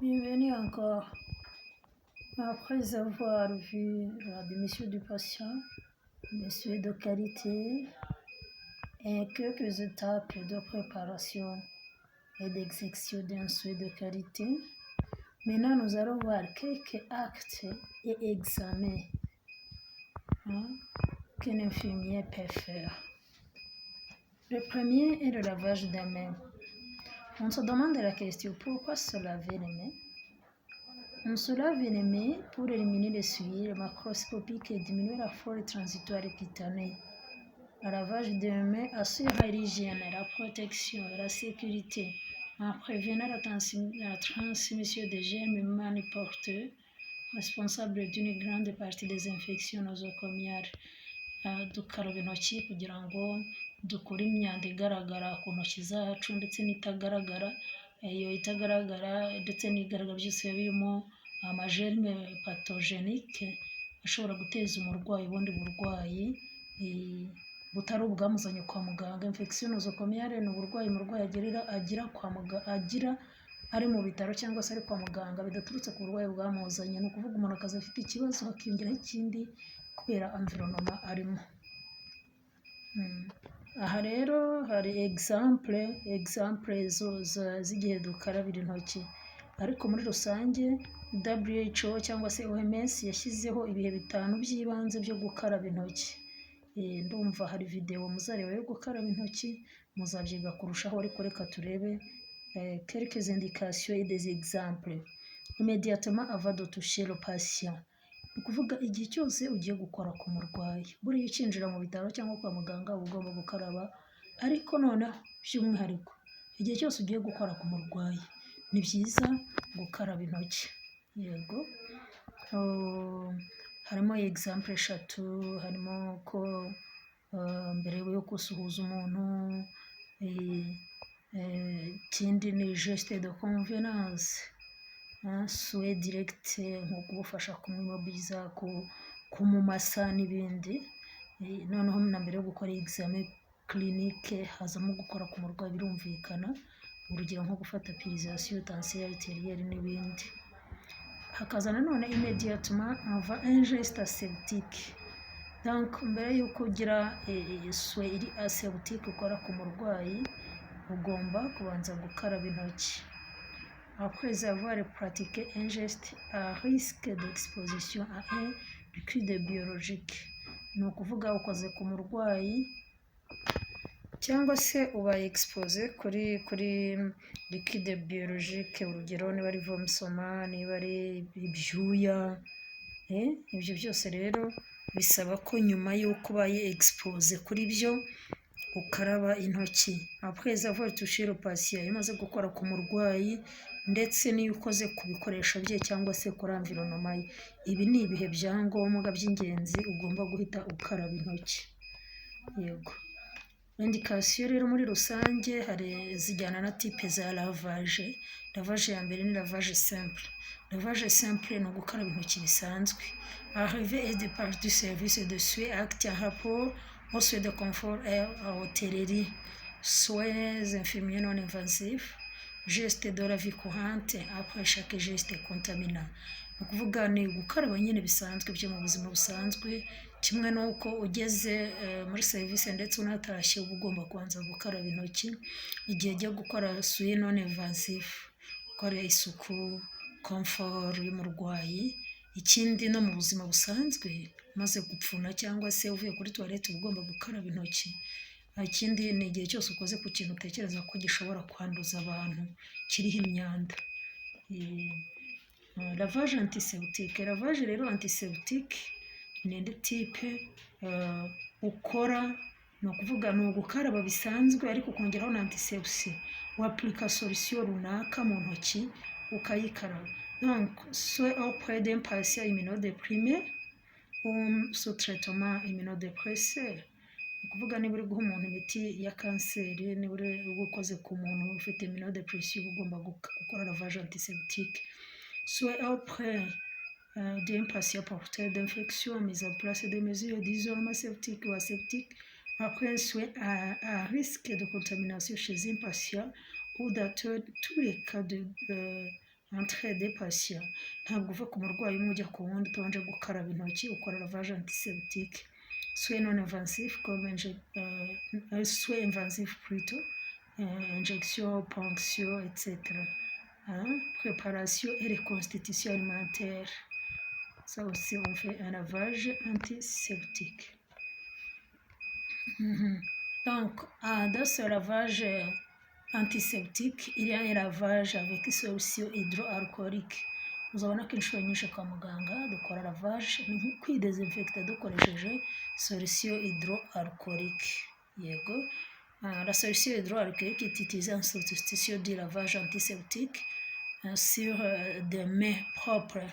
Bienvenue encore. Après avoir vu l'admission du patient, les soins de qualité et quelques étapes de préparation et d'exécution d'un soin de qualité, maintenant nous allons voir quelques actes et examens, hein, qu'un infirmier peut faire. Le premier est le lavage des mains. On se demande la question: pourquoi se laver les mains? On se lave les mains pour éliminer les souillures macroscopiques et diminuer la flore transitoire cutanée. Le lavage des mains assure l'hygiène, la protection et la sécurité en prévenant la transmission des germes manuporteurs responsables d'une grande partie des infections nosocomiales. Dukaraba intoki kugira ngo dukure imyanda igaragara ku ntoki zacu ndetse n'itagaragara. Iyo itagaragara ndetse n'igaragara byose biba birimo ama germes pathogéniques ashobora guteza umurwayi ubundi burwayi butari ubwamuzanye kwa muganga. Infection nosocomiale ni uburwayi umurwayi agira kwa muganga, agira ari mu bitaro cyangwa se ari kwa muganga, bidaturutse ku burwayi bwamuzanye. Ni ukuvuga umuntu akaza afite ikibazo, hakiyongeraho ikindi kubera environnement arimo. Aha rero hari exemple z'igihe dukarabira intoki, ariko muri rusange WHO cyangwa se OMS yashyizeho ibihe bitanu by'ibanze byo gukaraba intoki. Ndumva hari videwo muzareba yo gukaraba intoki, muzabyiga kurushaho, ariko reka turebe quelques indications et des exemples. Immédiatement avant de toucher le patient, ni ukuvuga igihe cyose ugiye gukora ku murwayi. Buriya ukinjira mu bitaro cyangwa kwa muganga uba ugomba gukaraba, ariko noneho by'umwihariko igihe cyose ugiye gukora ku murwayi ni byiza gukaraba intoki. Yego. Oh, harimo exemple eshatu. Harimo ko mbere yo gusuhuza umuntu, ikindi ni geste de convenance, soin direct, nko kumufasha kumwimobiliza, kumumasa n'ibindi. Noneho na mbere yo gukora examen clinique hazamo gukora ku murwayi, birumvikana, urugero nko gufata pulsation, tension artérielle n'ibindi. Hakaza nanone immédiatement avant un geste aseptique. Donc mbere y'uko ugira soin iri aseptique ukora ku murwayi, ugomba kubanza gukaraba intoki. Après avoir pratiqué un geste à risque d'exposition à un liquide biologique, ni ukuvuga ukoze ku murwayi cyangwa se ubaye exposé kuri liquide biologique, urugero niba ari vomissement, niba ari ibyuya, ibyo byose rero bisaba ko nyuma y'uko ubaye exposé kuri byo ukaraba intoki. Après avoir touché le patient, iyo umaze gukora ku murwayi ndetse n'iyo ukoze ku bikoresho bye cyangwa se kuri environnement ye, ibi ni ibihe bya ngombwa by'ingenzi ugomba guhita ukaraba intoki. Yego. Indication rero muri rusange hari zijyana na type za lavage. Lavage ya mbere ni lavage simple. Lavage simple ni ugukaraba intoki bisanzwe. Arrivée et départ du service de soins, acte en rapport aux soins de confort et à hôtellerie, soins infirmiers non invasifs, gestes de la vie courante, après chaque geste contaminant. Ni ukuvuga ni gukaraba nyine bisanzwe byo mu buzima busanzwe, kimwe n'uko ugeze muri serivisi ndetse unatashye uba ugomba kubanza gukaraba intoki. Igihe ugiye gukora soin non invasif, gukora isuku, confort y'umurwayi. Ikindi no mu buzima busanzwe, umaze gupfuna cyangwa se uvuye kuri toilette uba ugomba gukaraba intoki. Ikindi ni igihe cyose ukoze ku kintu utekereza ko gishobora kwanduza abantu, kiriho imyanda. Lavage antiseptique. Lavage rero antiseptique ni indi type ukora, ni ukuvuga ni ugukaraba bisanzwe ariko ukongeraho na antisepsie, wapurika solution runaka mu ntoki ukayikaraba. Donc soit auprès d'un patient immunodéprimé ou sous traitement immunodépresseur. Ni ukuvuga niba uri guha umuntu imiti ya kanseri, niba uri ukoze ku muntu ufite immunodépression, uba ugomba gukora lavage antiseptique. Soit auprès d'un patient porteur d'infection, mise en place des mesures d'isolement septique ou aseptique, après un soin à risque de contamination chez un patient ou dans tous les cas de Entre deux patients, ntabwo uva ku murwayi umwe ujya ku wundi utabanje gukaraba intoki, ukora lavage antiseptique. Soins non invasifs comme soins invasifs plutôt, injection, ponction, etc. Hein? Préparation et reconstitution alimentaire. Ça aussi, on fait un lavage antiseptique. Donc, dans ce lavage antiseptique, il y a un lavage avec solution hydroalcoolique. Uzabona ko inshuro nyinshi kwa muganga dukora lavage, ni nko kwidesinfecta dukoresheje solution hydroalcoolique. Yego. La solution hydroalcoolique est utilisée en substitution du lavage antiseptique sur des mains propres,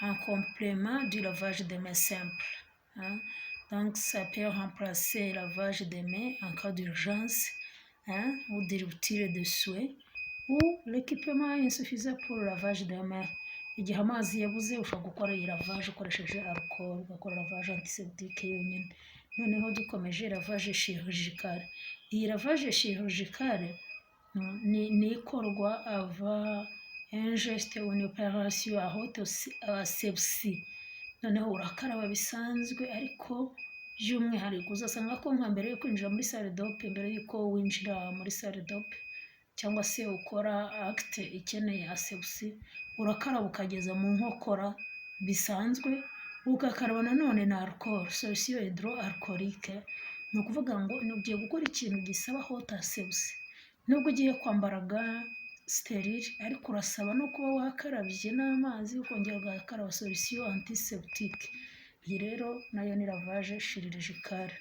en complément du lavage des mains simple, hein. Donc ça peut remplacer le lavage des mains en cas d'urgence, hein, ou de rupture de soins, ou l'équipement insuffisant pour le lavage des mains. Igihe amazi yabuze, ushobora gukora iyi lavage ukoresheje alcool, ugakora lavage antiseptique yonyine. Noneho dukomeje, lavage chirurgicale. Iyi lavage chirurgicale ni ikorwa avant un geste ou une opération à haute asepsie. Noneho urakaraba bisanzwe, ariko by'umwihariko uzasanga ko nka mbere yo kwinjira muri salle d'op, mbere y'uko winjira muri salle d'op cyangwa se ukora acte ikeneye asepsie, urakaraba ukageza mu nkokora bisanzwe, ugakaraba nanone na alcool, solution hydroalcoolique. Ni ukuvuga ngo ugiye gukora ikintu gisaba haute asepsie, nubwo ugiye kwambara gants stérile, ariko urasaba no kuba wakarabye n'amazi, ukongera ugakaraba solution antiseptique. Iyi rero nayo ni lavage chirurgicale.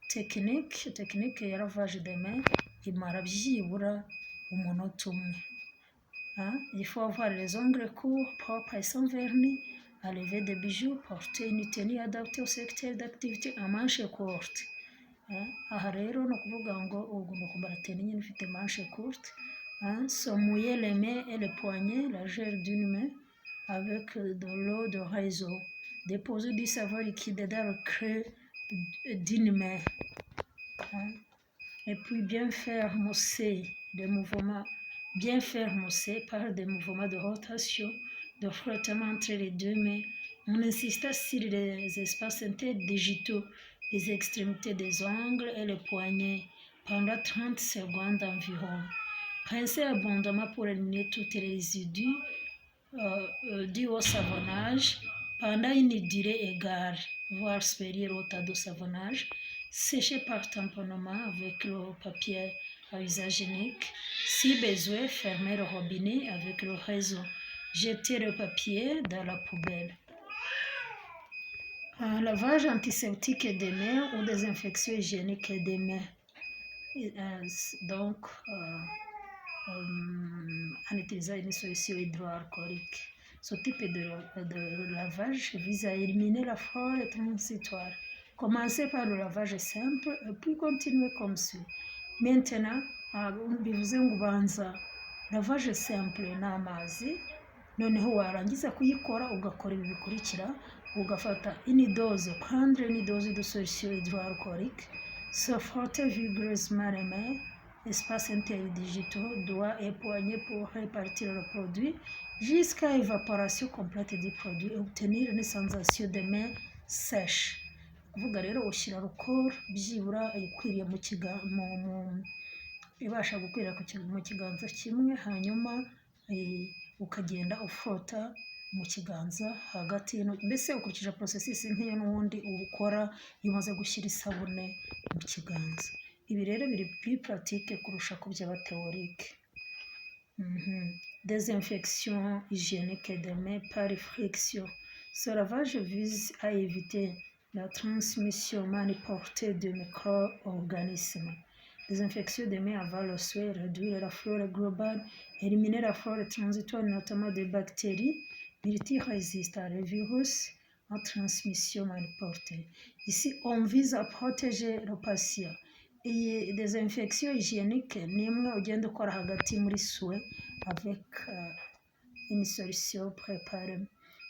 Technique ya lavage de main imara byibura umunota umwe. Il faut avoir les ongles courts, propres et sans vernis, enlever des bijoux, porter une tenue adaptée au secteur d'activité à manches courtes. Aha rero ni ukuvuga ngo ugomba kwambara tenue nyine ifite manches courtes. Se mouiller les mains et les poignets, largeur d'une main, avec de l'eau de réseau. Déposer du savon liquide dans le creux d'une main. Et puis bien faire mousser des mouvements, bien faire mousser par des mouvements de rotation, de frottement entre les deux mains. On insiste sur les espaces interdigitaux, les extrémités des ongles et les poignets pendant 30 secondes environ. Rincer abondamment pour éliminer tous les résidus dus au savonnage pendant une durée égale, voire supérieure au temps de savonnage. Sécher par tamponnement avec le papier à usage unique. Si besoin, fermer le robinet avec le réseau. Jeter le papier dans la poubelle. Un lavage antiseptique des mains ou désinfection hygiénique des mains. Donc, en utilisant une solution hydroalcoolique. Ce type de lavage vise à éliminer la flore transitoire. Commencez par le lavage simple et puis continuez comme suit. Maintenant, bivuze ngo ubanza lavage simple n'amazi, noneho warangiza kuyikora ugakora ibi bikurikira: ugafata une dose, prendre une dose de solution hydroalcoolique, se frotter vigoureusement les mains, espaces interdigitaux, doigts et poignets pour répartir le produit jusqu'à évaporation complète du produit et obtenir une sensation de main sèche. Kuvuga rero ushyira alcool byibura ikwiriye mu kiga mu, mu ibasha gukwira mu kiganza kimwe, hanyuma ukagenda ufrota mu kiganza hagati y'intoki, mbese ukurikije processus nk'iyo n'ubundi ukora iyo umaze gushyira isabune mu kiganza. Ibi rero biri plus pratique kurusha ko byaba théorique. Désinfection hygiénique des mains par friction. Ce lavage vise à éviter la transmission manuportée de micro-organismes. Désinfection des mains avant le soin, réduire la flore globale, éliminer la flore transitoire, notamment des bactéries multirésistantes, les virus en transmission manuportée. Ici, on vise à protéger le patient. Iyi désinfection hygiénique ni imwe ugenda ukora hagati muri soin avec une solution préparée.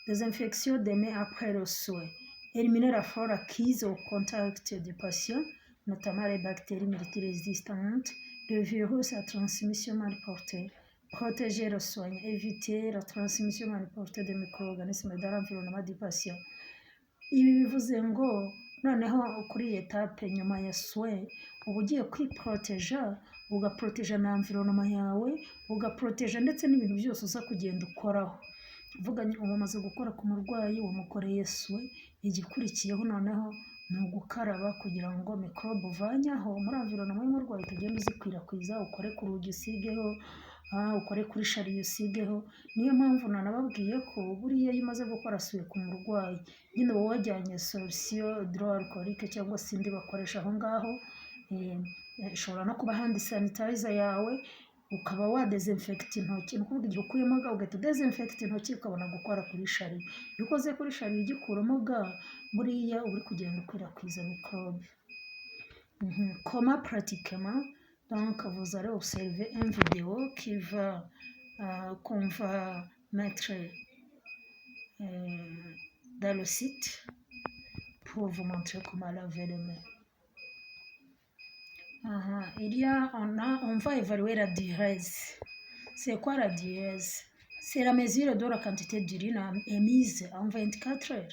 Désinfection des mains après le soin. Éliminer la flore acquise au contact du patient, notamment les bactéries multirésistantes, le virus à transmission manuportée. Protéger le soignant, éviter la transmission manuportée de micro-organismes dans l'environnement du patient. Ibi bivuze ngo noneho kuri iyi étape nyuma ya soin, uba ugiye kwiporoteja, ugaporoteja na environnement yawe, ugaporoteja ndetse n'ibintu byose uza kugenda ukoraho. Uvuga uba umaze gukora ku murwayi, wamukoreye soin, igikurikiyeho noneho ni ugukaraba kugira ngo mikorobe uvanye aho muri environnement y'umurwayi utagenda uzikwirakwiza. Ukore ku rugi usigeho, ukore kuri chariot usigeho. Niyo mpamvu nanababwiye ko buriya iyo umaze gukora soin ku murwayi, nyine uba wajyanye solution hydroalcoolique cyangwa se indi bakoresha aho ngaho, ishobora no kuba hand sanitizer yawe, ukaba wadezinfekita intoki. Ni ukuvuga igihe ukuyemo gants, ugahita udezinfekita intoki, ukabona gukora kuri chariot. Iyo ukoze kuri chariot ugikuramo gants, buriya uba uri kugenda ukwirakwiza mikorobe. Comment pratiquement? Donc vous allez observer une vidéo qui va qu'on va mettre dans le site pour vous montrer comment laver les mains. Il y a, on a, on va évaluer la diurèse. C'est quoi la diurèse? C'est la mesure de la quantité d'urine émise en 24 heures.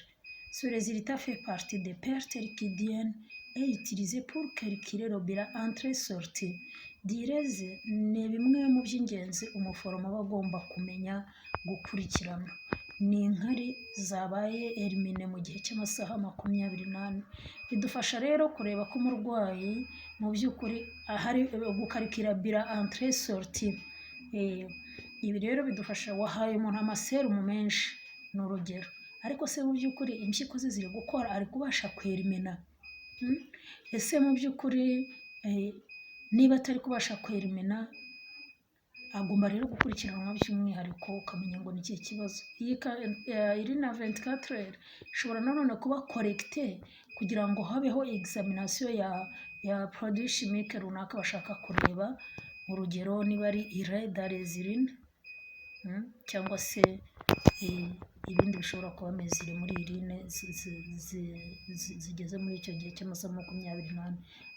Ce résultat fait partie des pertes liquidiennes et utilisé pour calculer le bilan entrée-sortie. Diurèse ni bimwe mu by'ingenzi umuforomo aba agomba kumenya gukurikirana. Ni inkari zabaye éliminées mu gihe cy'amasaha 24. Bidufasha rero kureba ko umurwayi mu by'ukuri ahari gukarikira bilan entrée-sortie. Ibi rero bidufasha, wahaye umuntu amaserumu menshi ni urugero, ariko se mu by'ukuri impyiko ze ziri gukora, ari kubasha kwerimina? Ese mu by'ukuri niba atari kubasha kwerimina, agomba rero gukurikiranwa by'umwihariko, ukamenya ngo ni ikihe kibazo. Iyi iri na 24 heures ishobora nanone kuba collectée kugira ngo habeho examination ya produit chimique runaka bashaka kureba, urugero niba ari urée dans les urines, cyangwa se ibindi bishobora kuba mesuré muri urine zigeze muri icyo gihe cy'amasaha 24.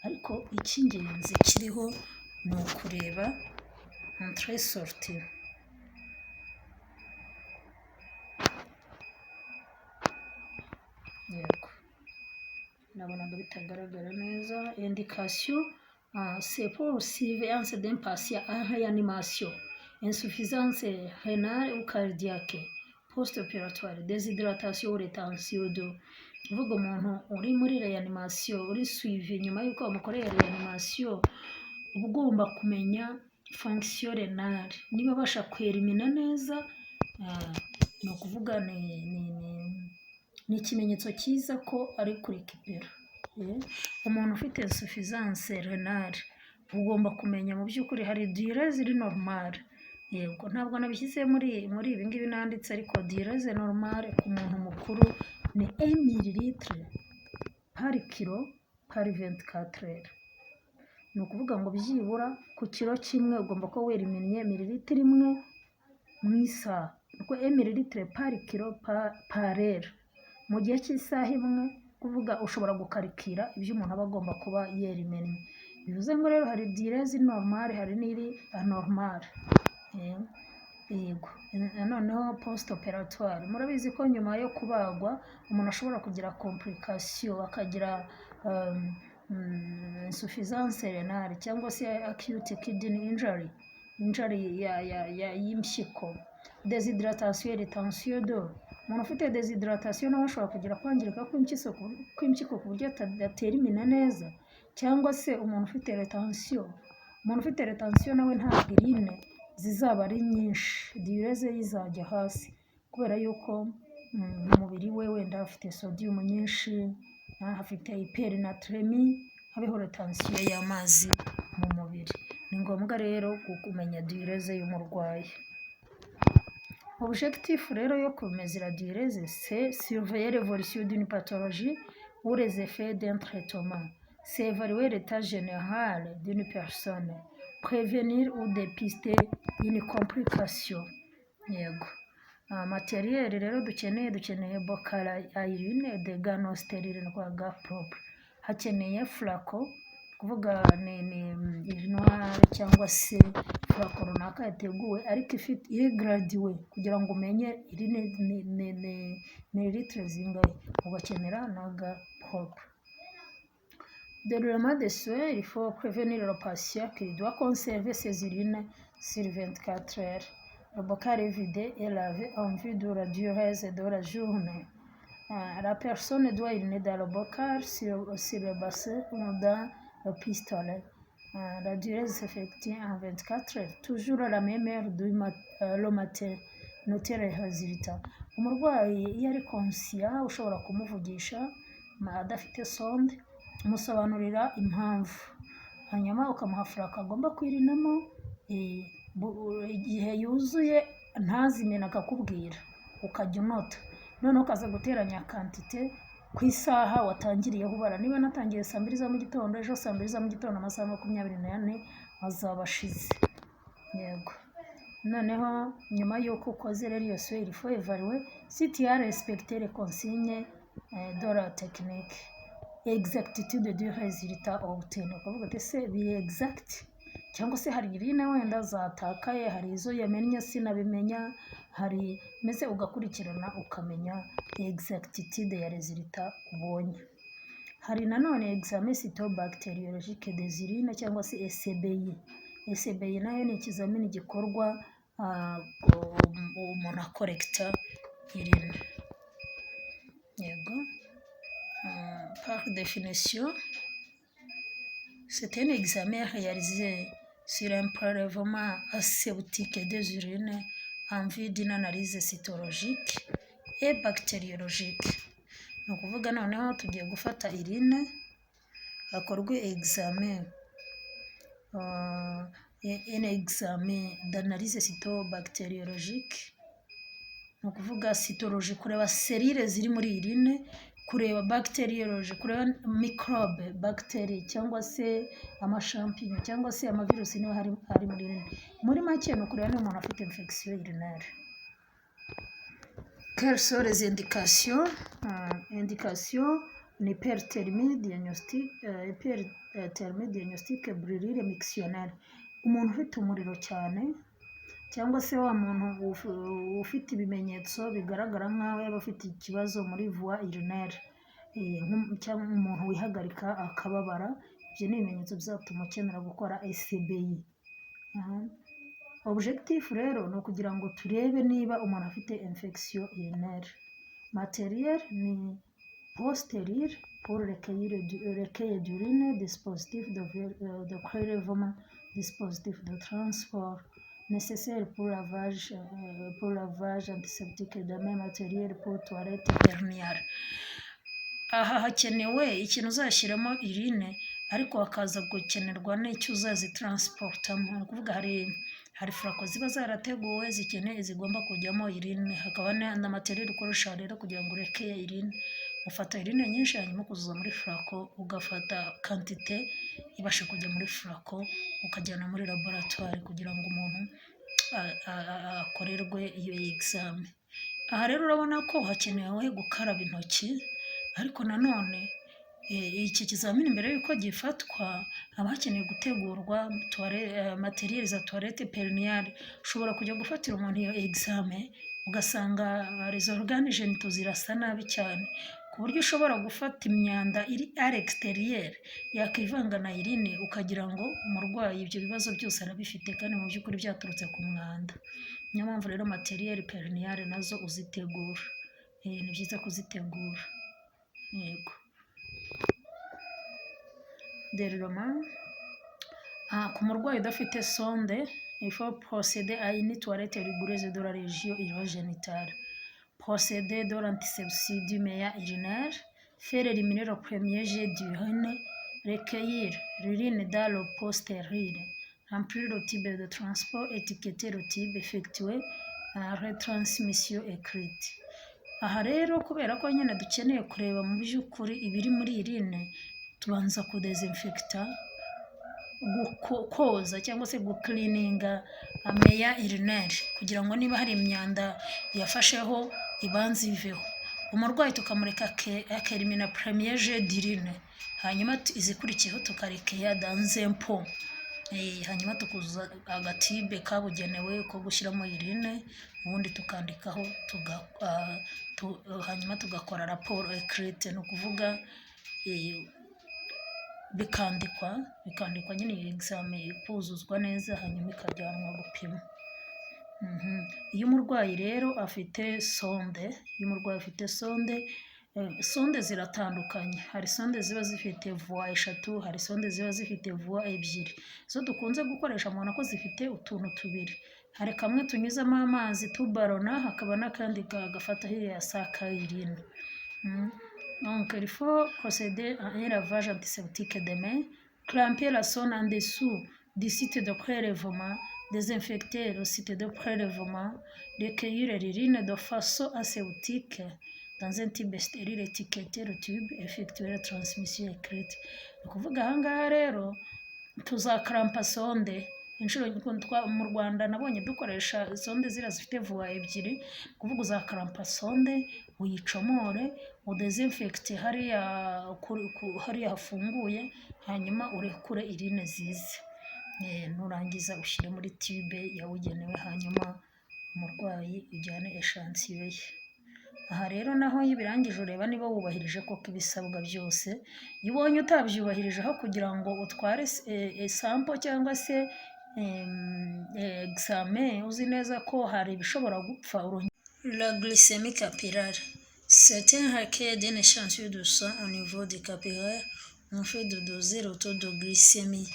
Ariko icy'ingenzi kiriho ni ukureba entrée sortie. Yego, nabonaga bitagaragara neza. Indication, c'est pour surveillance d'un patient en réanimation, insuffisance rénale ou cardiaque post-opératoire, déshydratation ou rétention d'eau. Uvuga umuntu uri muri réanimation, uri suivi nyuma y'uko bamukoreye réanimation, uba ugomba kumenya fonction rénale niba abasha kwerimina neza. Ni ukuvuga ni ikimenyetso cyiza ko ari kurekipera. Umuntu ufite insuffisance rénale ugomba kumenya mu by'ukuri hari diurèse iri normale. Yego, ntabwo nabishyize muri ibi ngibi nanditse, ariko diurèse normale ku muntu mukuru ni 1 millilitre par kilo par 24 heures. Ni ukuvuga ngo byibura ku kiro kimwe ugomba kuba weriminnye mililitiro 1 mu isaha, kuko 1 millilitre par kilo par heure mu gihe cy'isaha imwe, kuvuga ushobora gukarikira ibyo umuntu aba agomba kuba yerimennye. Bivuze ngo rero hari diurèse normale, hari n'iri anormale. Yego, noneho post opératoire, murabizi ko nyuma yo kubagwa umuntu ashobora kugira complication, akagira insuffisance rénale cyangwa se acute kidney injury y'impyiko, déshydratation et rétention d'eau. Umuntu ufite déshydratation nawe ashobora kugira kwangirika kw'impyiko ku buryo adaterimina neza, cyangwa se umuntu ufite rétention. Umuntu ufite rétention nawe ntabwo urine zizaba ari nyinshi, diurèse ye izajya hasi kubera yuko mu mubiri we wenda afite sodium nyinshi, afite hypernatrémie, habeho rétention y'amazi mu mubiri. Ni ngombwa rero kumenya diurèse y'umurwayi. Objectif rero yo kumezira diurèse, c'est surveiller l'évolution d'une pathologie ou les effets d'un traitement, c'est évaluer l'état général d'une personne, prévenir ou dépister une complication. Yego, matériel rero dukeneye bocal à urine, des gants non stériles, gants propres, hakeneye flacon. Kuvuga ni urinoir cyangwa se flacon runaka yateguwe, ariko ifite iri gradué, kugira ngo umenye iri ni millilitre zingahe, ugakenera n'aga propre. Déroulement des soins: il faut prévenir le patient qu'il doit conserver ses urines sur 24 heures. Le bocal est vidé et lavé en vue de la diurèse de la journée. La personne doit uriner dans le bocal, sur le bassin ou dans le pistolet. La diurèse s'effectue en 24 heures, toujours à la même heure le matin. Noter les résultats. Umurwayi iyo ari conscient, ushobora kumuvugisha adafite sonde, umusobanurira impamvu, hanyuma ukamuha flacon agomba kwirinamo igihe yuzuye, ntazimene, akakubwira, ukajya unota, noneho ukaza guteranya quantité ku isaha watangiriyeho ubara. Niba natangiye saa 2 za mu gitondo, ejo saa 2 za mu gitondo, amasaha 24 azaba ashize. Yego, noneho nyuma y'uko ukoze rero iyo soin, il faut évaluer si tu as respecté les consignes de la technique, exactitude du résultat obtenu. Ukavuga uti: "Ese biri exact, cyangwa se hari urine wenda zatakaye, hari izo yamennye sinabimenya, hari mbese?" Ugakurikirana, ukamenya exactitude ya résultat ubonye. Hari nanone examen cytobactériologique des urines cyangwa se ECBU. ECBU nayo ni ikizamini gikorwa umuntu akorekita urine. Yego, par définition, c'est un examen réalisé sur un prélèvement aseptique des urines en vue d'une analyse cytologique et bactériologique. Ni ukuvuga noneho tugiye gufata urine, hakorwe examen, un examen d'analyse cytobactériologique, ni ukuvuga cytologie, kureba cellules ziri muri urine, kureba bactériologie, kureba microbe, bagiteri cyangwa se ama champignons cyangwa se amavirusi niba hari ari muri urine. Muri make, ni ukureba niba umuntu afite infection urinaire. Quelles sont les indications? Indication ni hyperthermie diagnostic, hyperthermie diagnostique, brûlure mictionnelle. Umuntu ufite umuriro cyane, cyangwa se wa muntu ufite ibimenyetso bigaragara nk'aho yaba afite ikibazo muri voie urinaire, cyangwa umuntu wihagarika akababara, ibyo ni ibimenyetso bizatuma ukenera gukora ECBU. Objectif rero ni ukugira ngo turebe niba umuntu afite infection urinaire. Matériel ni pot stérile pour recueil d'urine, dispositif de prélèvement, dispositif de transport nécessaire pour lavage antiseptique de main, matériel pour toilette périnéale. Aha hakenewe ikintu uzashyiramo urine, ariko hakaza gukenerwa n'icyo uzazitransportamo. Ni ukuvuga hari flacon ziba zarateguwe zikeneye, zigomba kujyamo urine, hakaba na matériel ukoresha rero kugira ngo urekeye urine. Ufata urine nyinshi, hanyuma ukuzuza muri flacon, ugafata quantité ibasha kujya muri flacon, ukajyana muri laboratoire kugira ngo umuntu akorerwe iyo examen. Aha rero urabona ko hakenewe gukaraba intoki, ariko nanone iki kizamini mbere y'uko gifatwa haba hakenewe gutegurwa matériel za toilette périnéale. Ushobora kujya gufatira umuntu iyo examen, ugasanga les organes génitaux zirasa nabi cyane, ku buryo ushobora gufata imyanda iri à l'extérieur yakivanga na urine, ukagira ngo umurwayi ibyo bibazo byose arabifite, kandi mu by'ukuri byaturutse ku mwanda. Niyo mpamvu rero matériel périnéale nazo uzitegura. Ni byiza kuzitegura. Yego. Déroulement: ku murwayi udafite sonde, il faut procéder à une toilette rigoureuse de la région urogénitale, procéder de l'antisepsie du méat urinaire, faire éliminer le premier jet d'urine, recueillir l'urine dans le pot stérile, remplir le tube de transport, étiqueter le tube, effectuer la retransmission écrite. Aha rero, kubera ko nyine dukeneye kureba mu by'ukuri ibiri muri urine, tubanza kudezinfekita, koza cyangwa se gukilininga méat urinaire, kugira ngo niba hari imyanda yafasheho ibanze iveho. Umurwayi tukamureka akerimina premier jet d'urine, hanyuma izikurikiyeho tukarekeya dans un pot. Hanyuma tukuzuza agatube kabugenewe ko gushyiramo urine, ubundi tukandikaho, hanyuma tugakora raporo écrite. Ni ukuvuga bikandikwa nyine, iyo examen ikuzuzwa neza, hanyuma ikajyanwa gupima. Iyo umurwayi rero afite sonde, iyo umurwayi afite sonde, sonde ziratandukanye. Hari sonde ziba zifite voies eshatu, hari sonde ziba zifite voies ebyiri. Izo dukunze gukoresha mubona ko zifite utuntu tubiri. Hari kamwe tunyuzamo amazi tubarona, hakaba n'akandi gafata iriya sac à urine. Donc il faut procéder à un lavage antiseptique des mains, clamper la sonde en dessous du site de prélèvement, désinfecter le site de prélèvement, recueillir l'urine de façon aseptique dans un tube stérile, étiqueter le tube, effectuer la transmission écrite. Ni ukuvuga aha ngaha rero tuzakarampa sonde inshuro mu Rwanda nabonye dukoresha sonde ziriya zifite voies ebyiri. Ni ukuvuga uzakarampa sonde, uyicomore, udezinfekite hariya hariya hafunguye, hanyuma urekure urine zize. Nurangiza ushyire muri tube yabugenewe, hanyuma umurwayi ujyane échantillon ye. Aha rero naho iyo ubirangije ureba niba wubahirije koko ibisabwa byose. Iyo ubonye utabyubahirije, aho kugira ngo utware sample cyangwa se examen uzi neza ko hari ibishobora gupfa. La glycémie capillaire, c'est un recueil d'un échantillon de sang au niveau du capillaire en fait de doser le taux de glycémie.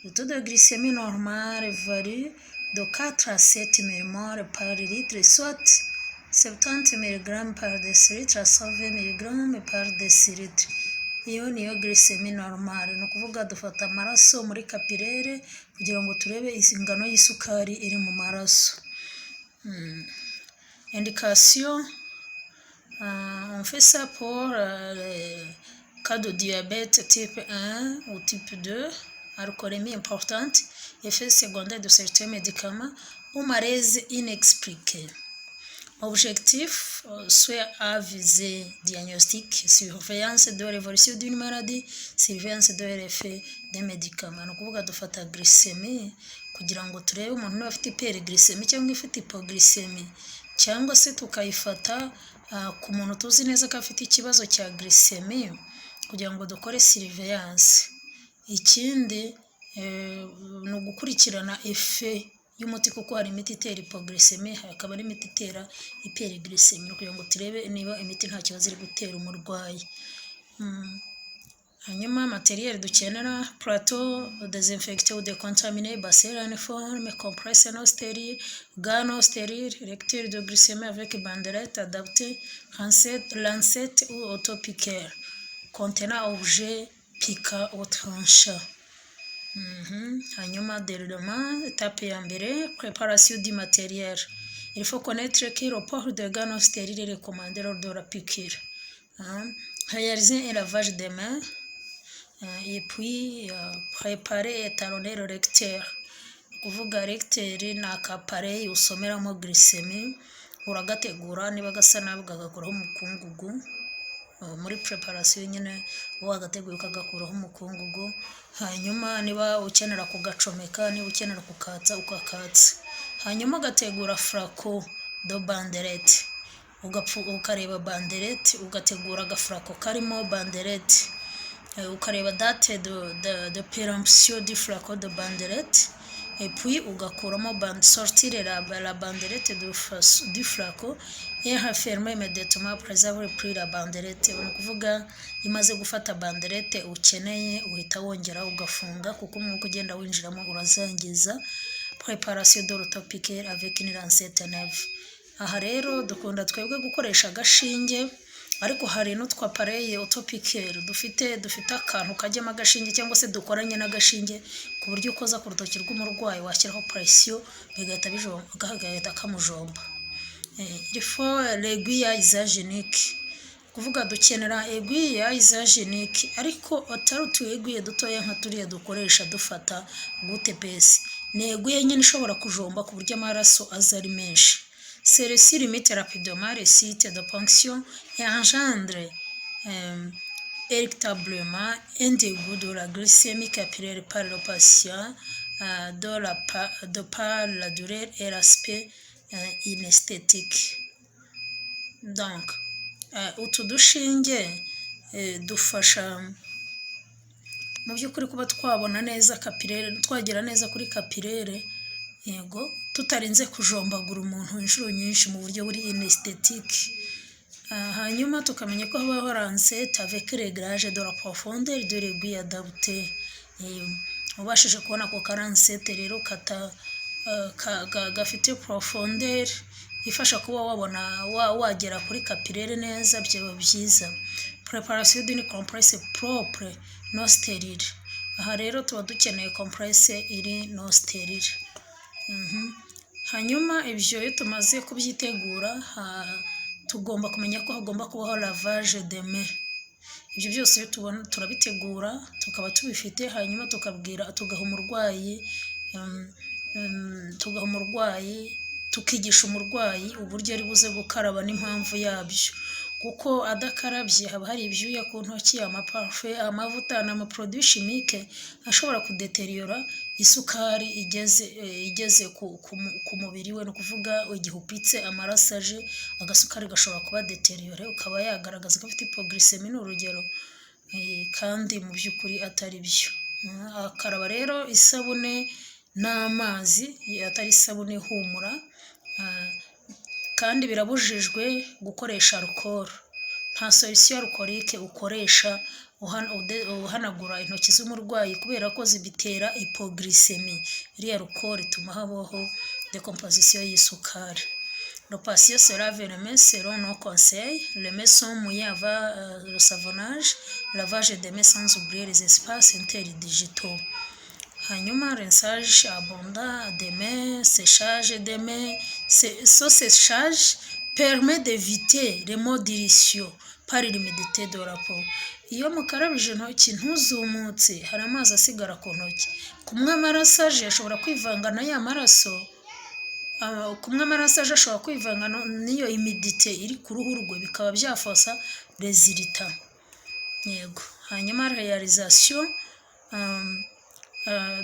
Le taux de glycémie normal varie de 4 à 7 mmol par litre, soit 70 mg par décilitre à 120 mg par décilitre. Iyo niyo glycémie normale. Ni ukuvuga dufata amaraso muri capillaire kugira ngo turebe ingano y'isukari iri mu maraso. Indication, on fait ça pour les cas de diabète type 1 ou type 2, alcoolémie importante, effet secondaire de certains médicaments ou malaise inexpliqué. Objectif, soit à visée diagnostic, surveillance de l'évolution d'une maladie, surveillance de l'effet des médicaments. Ni ukuvuga dufata glycémie kugira ngo turebe umuntu niba afite hyperglycémie cyangwa ifite hypoglycémie, cyangwa se tukayifata ku muntu tuzi neza ko afite ikibazo cya glycémie kugira ngo dukore surveillance. Ikindi ni ugukurikirana effet y'umuti, kuko hari imiti itera hypoglycémie, hakaba n'imiti itera hyperglycémie, kugira ngo turebe niba imiti nta kibazo iri gutera umurwayi. Hanyuma matériel dukenera: plateau désinfecté ou décontaminé, bassin uniforme, compresse non stérile, gants non stérile, lecteur de glycémie avec bandelette adaptée, lancette ou autopiqueur contenant objet piquant ou tranchant. Hanyuma déroulement, étape ya mbere, préparation du matériel. Il faut connaître que le port de gants non stériles est recommandé lors de la piqûre. Réaliser un lavage des mains et puis préparer et étalonner le lecteur. Kuvuga lecteur ni aka appareil usomeramo glycémie, uragategura, niba gasa nabi ukagakuraho umukungugu. Muri préparation nyine uba wagateguye ukagakuraho umukungugu, hanyuma niba ukenera kugacomeka, niba ukenera kukatsa ukakatsa, hanyuma ugategura flacon de bandelette, ukareba bandelette, ugategura agaflacon karimo bandelette, ukareba date de péremption du flacon de bandelette et puis ugakuramo bande, sortir la bandelette du flacon et refermer immédiatement après avoir pris la bandelette. Ni ukuvuga imaze gufata bandelette ukeneye uhita wongera ugafunga, kuko umwuka ugenda winjiramo urazangiza. Préparation de l'autopiqueur avec une lancette neuve. Aha rero dukunda twebwe gukoresha agashinge, ariko hari n'utw'appareil autopiqueur dufite akantu kajyamo agashinge cyangwa se dukoranye n'agashinge, ku buryo ukoza ku rutoki rw'umurwayi washyiraho pression bigahita gahita kamujomba. Il faut l'aiguille à usage unique, kuvuga dukenera aiguille à usage unique, ariko atari utu aiguille dutoya nka turiya dukoresha dufata goutte épaisse. Ni aiguille nyine ishobora kujomba ku buryo amaraso aza ari menshi. Celle-ci limite rapidement les sites de ponction et engendre inéluctablement un dégoût de la glycémie capillaire par le patient de par la douleur et l'aspect inesthétique. Donc, utu dushinge dufasha mu by'ukuri kuba twabona neza capillaire, twagera neza kuri capillaire, yego, tutarinze kujombagura umuntu inshuro nyinshi mu buryo buri inesthétique. Hanyuma tukamenya ko habaho lancette avec réglage de la profondeur de l'aiguille adaptée. Ubashije kubona ako ka lancette rero kata gafite profondeur ifasha kuba wabona wagera kuri capillaire neza, byaba byiza. Préparation d'une compresse propre non stérile. Aha rero tuba dukeneye compresse iri non stérile. Hanyuma ibyo iyo tumaze kubyitegura, tugomba kumenya ko hagomba kubaho lavage de main. Ibyo byose iyo tubona turabitegura, tukaba tubifite, hanyuma tukabwira, tugaha umurwayi, tukigisha umurwayi uburyo ari buze gukaraba n'impamvu yabyo, kuko adakarabye haba hari ibyuya ku ntoki, amaparufe, amavuta n'ama produits chimiques ashobora kudeteriyora isukari igeze ku mubiri we. Ni ukuvuga igihe upitse amaraso aje, agasukari gashobora kuba détérioré, ukaba yagaragaza ko afite hypoglycémie, ni urugero, kandi mu by'ukuri atari byo. Akaraba rero isabune n'amazi, atari isabune ihumura, kandi birabujijwe gukoresha alcool. Nta solution alcoolique ukoresha uhanagura intoki z'umurwayi, kubera ko zibitera hypoglycémie. Iriya alcool ituma habaho décomposition y'isukari. Le patient se lave les mains selon nos conseils. Les mains sont mouillées avant le savonnage, lavage des mains sans oublier les espaces interdigitaux. Hanyuma rinçage abondant des mains, séchage des mains. Ce séchage permet d'éviter les moisissures par l'humidité de la peau. Iyo mukarabije intoki ntuzumutse, hari amazi asigara ku ntoki. Kumwe amaraso aje ashobora kwivanga na ya maraso, kumwe amaraso aje ashobora kwivanga n'iyo humidité iri ku ruhu rwe, bikaba byafosa résultat. Yego. Hanyuma réalisation,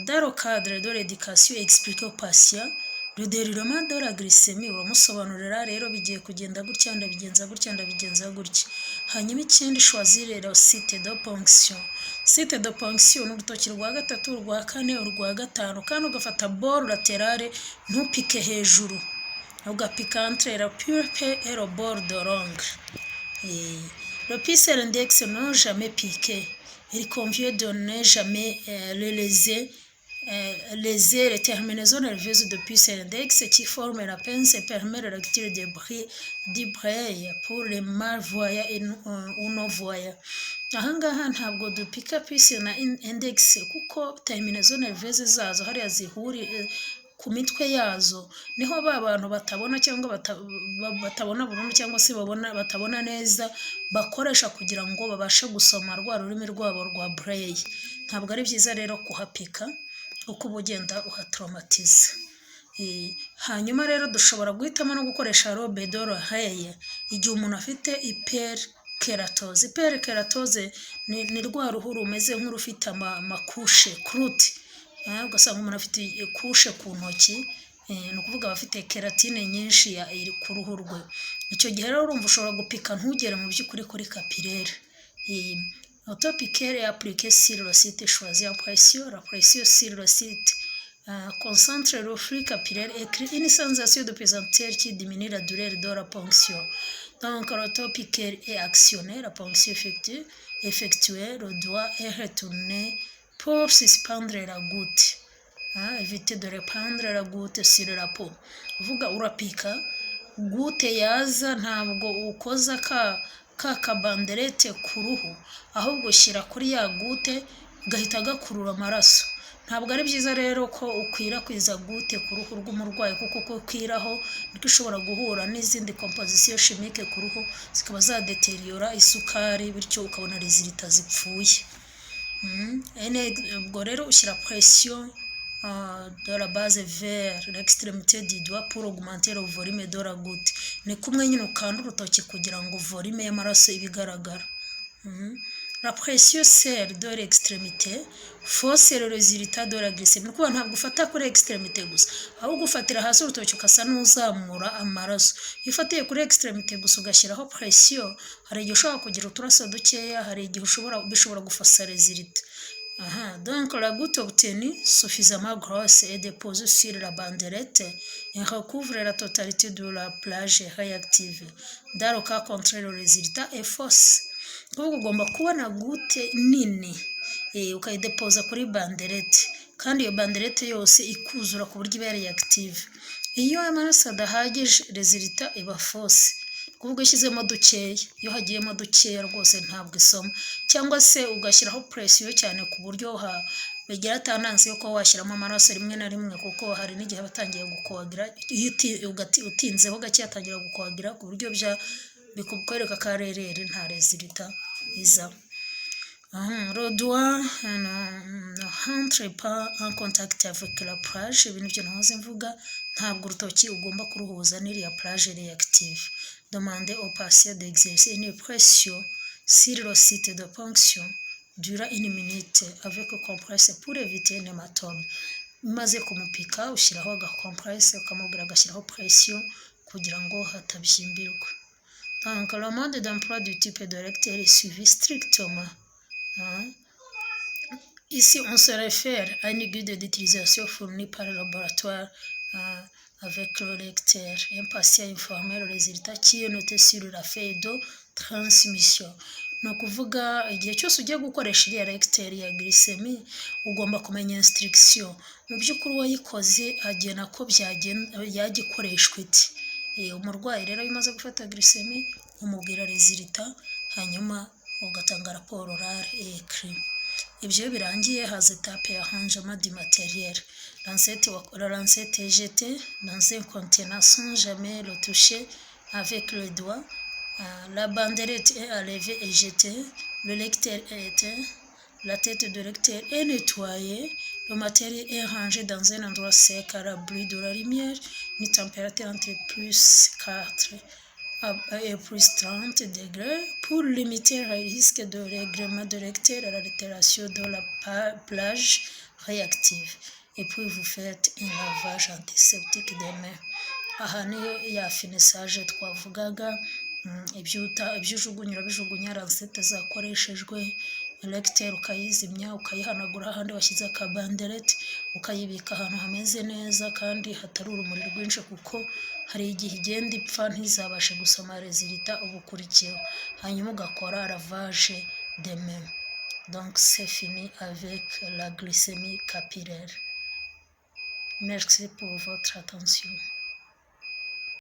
dans le cadre de l'éducation, expliquer au patient le déroulement de la glycémie. Uramusobanurira rero: bigiye kugenda gutya, ndabigenza gutya, ndabigenza gutya. Hanyuma ikindi, choisir le site de ponction. Site de ponction ni urutoki rwa gatatu, urwa kane, urwa gatanu, kandi ugafata bord latéral, ntupike hejuru, ugapika entre la pulpe et le bord de l'ongle. Le pouce et l'index non jamais piqué. Il convient de ne jamais les léser les terminaisons nerveuses de pouce et l'index qui forment la pince et permet la lecture du braille pour les malvoyants ou non voyants. Ahangaha ntabwo dupika pouce na index, kuko terminaisons nerveuses zazo hariya zihuriye ku mitwe yazo, niho ba bantu batabona cyangwa batabona burundu cyangwa se babona batabona neza bakoresha kugira ngo babashe gusoma rwa rurimi rwabo rwa braille. Ntabwo ari byiza rero kuhapika, uko uba ugenda uhatoromatiza. Hanyuma rero dushobora guhitamo no gukoresha lobe de l'oreille igihe umuntu afite hyperkératose. Hyperkératose ni rwa ruhu rumeze nk'urufite ama couches, croûte, ugasanga umuntu afite couche ku ntoki, ni ukuvuga aba afite kératine nyinshi iri ku ruhu rwe. Icyo gihe rero urumva ushobora gupika ntugere mu by'ukuri kuri capillaire. Autopiqueur est appliqué sur le site choisi en pression. La pression sur le site concentre le flux capillaire et crée une sensation de pesanteur qui diminue la douleur de la ponction. Donc l'autopiqueur est actionné, la ponction effectuée, le doigt est retourné pour suspendre la goutte. Hein, éviter de répandre la goutte sur la peau. Uvuga urapika, goutte yaza ntabwo ukoza ka kabandelette ku ruhu, ahubwo ushyira kuri ya goutte gahita gakurura amaraso. Ntabwo ari byiza rero ko ukwirakwiza goutte ku ruhu rw'umurwayi, kuko uko ukwiraho niko ishobora guhura n'izindi compositions chimiques ku ruhu, zikaba zadeteriyora isukari, bityo ukabona résultat zipfuye. Ubwo rero ushyira pression. de la base vers l'extrémité du doigt pour augmenter le volume de la goutte. Ni kumwe nyine ukanda urutoki kugira ngo volume y'amaraso ibe igaragara. La pression seule de l'extrémité fausse le résultat de la glycémie. Ni ukuvuga ntabwo ufata kuri extrémité gusa, ahubwo ufatira hasi urutoki ukasa n'uzamura amaraso. Iyo ufatiye kuri extrémité gusa ugashyiraho pression, hari igihe ushobora kugira uturaso dukeya, hari igihe ushobora bishobora gufaussa résultat. Aha, donc la goutte obtenue suffisamment grosse est déposée sur la bandelette et recouvre la totalité de la plage réactive. Dans le cas contraire, le résultat est fausse. Kuvuga ugomba kubona goutte nini, ukayidepoza kuri bandelette, kandi iyo bandelette yose ikuzura ku buryo iba réactive. Iyo amaraso adahagije, résultat iba fausse. Kuvuga ushyizemo dukeya, iyo hagiyemo dukeya rwose ntabwo isoma, cyangwa se ugashyiraho pression cyane ku buryo bigira tendance yo kuba washyiramo amaraso rimwe na rimwe, kuko hari n'igihe aba atangiye gukoagira. Iyo utinzeho gake atangira gukoagira ku buryo bya bikwereka ko ari erreur, nta résultat iza. Le doigt ne rentre pas en contact avec la plage. Ibintu byo nahoze mvuga, ntabwo urutoki ugomba kuruhuza n'iriya plage réactive. Demandez au patient d'exercer une pression sur le site de ponction durant une minute avec compresse pour éviter un hématome. Umaze kumupika, ushyiraho agacompresse, ukamubwira agashyiraho pression kugira ngo hatabyimbirwa. Donc le mode d'emploi du type de lecteur est suivi strictement, hein. Ici, on se réfère à une guide d'utilisation fournie par le laboratoire avec le lecteur. Un patient informé le résultat qui est noté sur la feuille de transmission. Ni ukuvuga igihe cyose ugiye gukoresha iriya lecteur ya glycémie, ugomba kumenya instruction. Mu by'ukuri uwayikoze agena ko yajya ikoreshwa iti. Umurwayi rero iyo umaze gufata glycémie, umubwira résultat, hanyuma ugatanga rapport orale et écrit. Ibyo iyo birangiye, haza étape ya rangement du matériel. Lancette, la lancette est jetée dans un contenant sans jamais le toucher avec le doigt. La bandelette est enlevée et jetée. Le lecteur est éteint. La tête de lecteur est nettoyée. Le matériel est rangé dans un endroit sec, à l'abri de la lumière, une température entre plus 4 et plus 30 degrés pour limiter le risque de règlement de lecteur à l'altération de la plage réactive. Et puis vous faites un lavage antiseptique des mains. Aha niyo ya finissage twavugaga: ibyo ujugunya urabijugunya, lancette zakoreshejwe, lecteur ukayizimya, ukayihanagura ahandi washyize akabandelette, ukayibika ahantu hameze neza kandi hatari urumuri rwinshi, kuko hari igihe igenda ipfa ntizabashe gusoma résultat uba ukurikiyeho, hanyuma ugakora lavage de main. Donc c'est fini avec la glycémie capillaire. Merci pour votre attention.